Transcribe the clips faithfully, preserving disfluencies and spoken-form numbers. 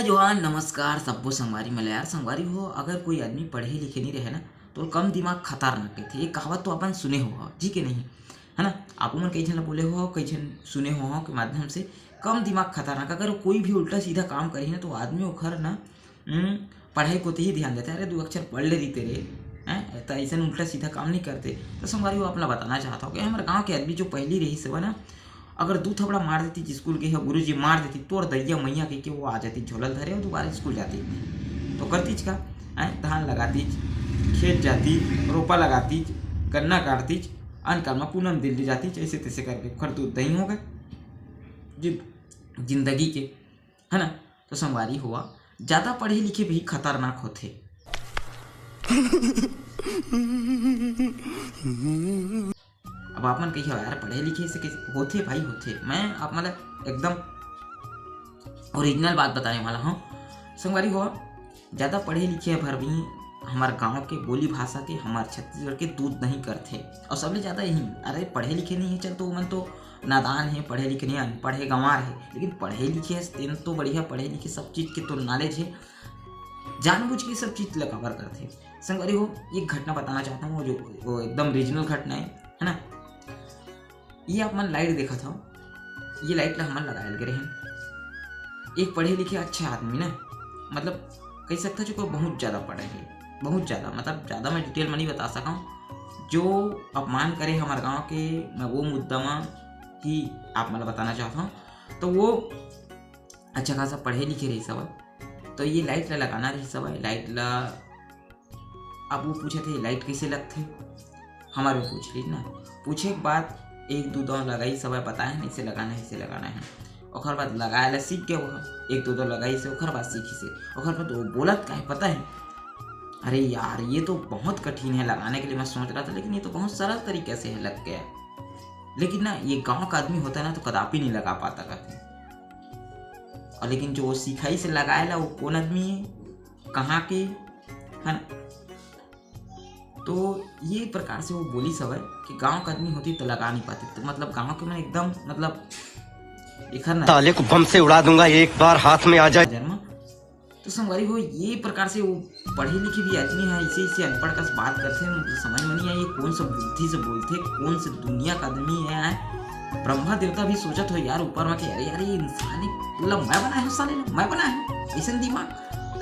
जोहार, नमस्कार सब्बो संगवारी मन ल। यार संगवारी हो, अगर कोई आदमी पढ़े लिखे नहीं रहे ना, तो कम दिमाग खतरनाक कहथे। ये कहावत तो अपन सुने हो, जी के नहीं, है ना? आप मन कई झन ल बोले हो, कई झन सुने हो के माध्यम से, कम दिमाग खतरनाक। अगर कोई भी उल्टा सीधा काम करही ना, तो आदमी ओखर ना, हम्म, पढ़ाई कोती ही ध्यान देथे। "अरे, दू अक्षर पढ़ ले रहिते रे, हैं? त अइसन उल्टा सीधा काम नहीं करते।" तो संगवारी हो, आप ला बताना चाहता हूँ कि हमर गाँव के आदमी जो पहली रहिस हवय ना, अगर दू थपड़ा मार देती, स्कूल गे हो, गुरुजी मार देती, "तोर दइया मैया," कहिके वो आ जाती झोला ल धरे और दोबारा स्कूल जाती। तो करतीच का, हैं? धान लगातीच, खेत जाती, रोपा लगातीच, गन्ना काटतीच, अनकाल में पूनम दिल्ली जातीच, ऐसे तैसे करके ओखर दूध दही हो गए जिन-, जिंदगी के, है ना? तो संगवारी हो, ज्यादा पढ़े लिखे भी खतरनाक होथे। अब आप मन कहिए, "यार, पढ़े लिखे से कैसे होथे भाई?" होथे। मैं आप मन ला एकदम original बात बताने वाला हूँ। संगवारी हो, ज्यादा पढ़े लिखे भर भी हमर गाँव के बोली भाषा के, हमर छत्तीसगढ़ के दूध नहीं करथे। और सबले ज्यादा यही, अरे, पढ़े लिखे नहीं है, चल, तो ओमन तो नादान है, पढ़े लिखे नहीं, अनपढ़ है, गंवार है, लेकिन पढ़े लिखे है, तेन तो बढ़िया पढ़े लिखे, सब चीज के तो knowledge है, जानबूझ के सब चीज ल काबर करथे। संगवारी हो, एक घटना बताना चाहता हूँ, जो वो एकदम original घटना है, है ना? ये आप मन light देखत हो, ये light ला हमन लगाए लगे रहेन। एक पढ़े लिखे अच्छा आदमी ना, मतलब, कह सकता जो कोई बहुत ज्यादा पढ़े है, बहुत ज्यादा, मतलब, ज्यादा मैं detail में नहीं बता सका हूँ। जो अपमान करे हमारे गाँव के, मैं वो मुद्दा में ही आप मन ला बताना चाहता हूँ। तो वो अच्छा खासा पढ़े लिखे रहिस हवय, तो ये light ला लगाना रहिस हवय। Light ला, अब वो पूछत हे, "Light कैसे लगथे?" हमारे पूछ रही ना, पूछे के बाद एक दू दो लगाइस हवय, बताए हे, "ऐसे लगाना है, ऐसे लगाना है।" ओकर बाद लगाए ला सीख गए वो, एक दो दो लगाइस हे, ओकर बाद सीखिस हे। ओकर बाद वो बोलत का है पता है, "अरे यार, ये तो बहुत कठिन है लगाने के लिए, मैं सोच रहा था, लेकिन ये तो बहुत सरल तरीके से है, लग गया।" लेकिन ना, ये गाँव का आदमी होता ना, तो कदापि नहीं लगा पाता कहते। और लेकिन जो वो सिखाइस हे लगाए ला, वो कौन आदमी है, कहाँ के, है ना? तो ये प्रकार से वो बोलिस हवय कि गाँव का आदमी होती तो लगा नहीं पाते। तो मतलब, गाँव के मन एकदम, मतलब, एखर ना ताले को बम से उड़ा दूंगा एक बार हाथ में आ जाए। नजर में। तो संगवारी हो, ये प्रकार से वो पढ़े लिखे भी आदमी है, ऐसे, ऐसे अनपढ़ कस बात करथे, मतलब, समझ में नहीं आए, ये कौन सा बुद्धि से बोलथे, कौन से दुनिया का आदमी है, ब्रह्मा देवता भी सोचत हो यार ऊपर में कि "अरे यार, ये इंसान है, मतलब, मैं बनाया हूँ साले ला, मैं बनाया हूँ, ऐसन दिमाग,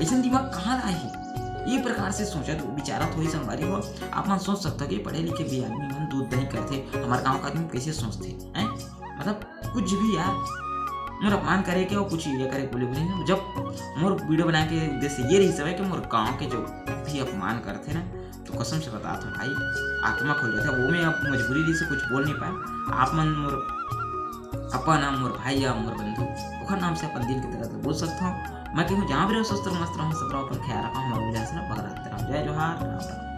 ऐसन दिमाग कहाँ ला है?" ये प्रकार से सोचत विचारत होई संगवारी हो। आप मन सोच सकता कि पढ़े लिखे भी आदमी मन दूध दही करथे, हमारे गाँव का आदमी कैसे सोचथे, हैं? मतलब, कुछ भी यार, मोर अपमान करे के और कुछ ये करे के बोले, बोले, जब मोर video बनाए के उद्देश्य ये रहिस हवय कि मोर गाँव के जो भी अपमान करथे ना, तो कसम से बतात हूँ भाई, आत्मा खो जाथे। वो मैं अब मजबूरी रहिस हे कुछ बोल नहीं पाए। आप मन मोर अपन आ, मोर भाई आ, मोर बंधु, ओखर नाम से अपन दिल के दर्द बोल सकत हूँ। मैं कहूँ, जहाँ भी रहो, स्वस्थ रहो, मस्त रहो, सब रहो, अपन ख्याल रखो, हमारे विलास रहो, बगराते रहो। जय जोहार, राम राम।